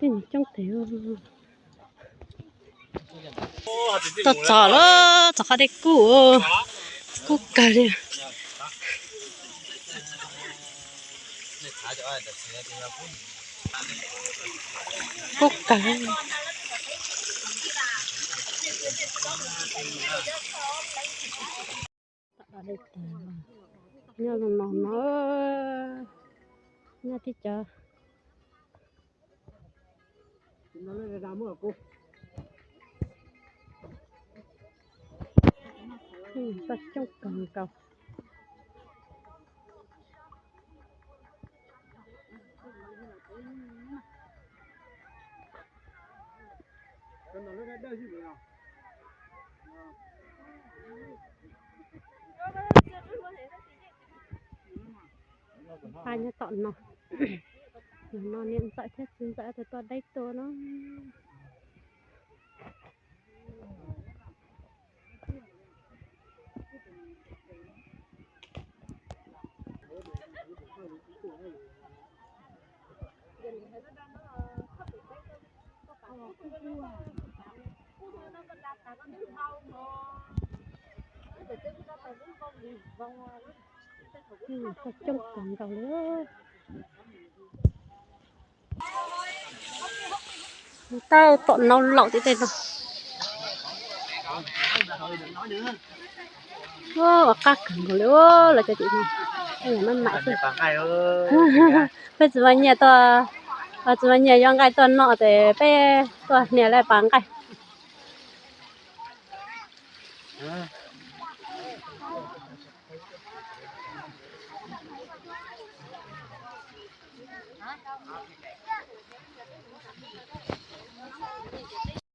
Tej no coob tes. Tuaj txog lawm, txog qhov dej kub, kub kawg li. Kub kawg. Nyob zoo no no, nyob tib co. Txoj coob kawg nkaus. Phaj nyob tom no. Nim no niam ntxawm thiab txiv ntxawm tus tuaj deb tuaj no. Coob kawg nkaus li. Tau tom no laus tim tej no. Ua qab kawg nkaus li lawv cov tim no. Peb tsis muaj nyiaj tuaj, tsis muaj nyiaj yuav nqaij tuaj noj ces peb tuaj hnia lawv pas nqaij.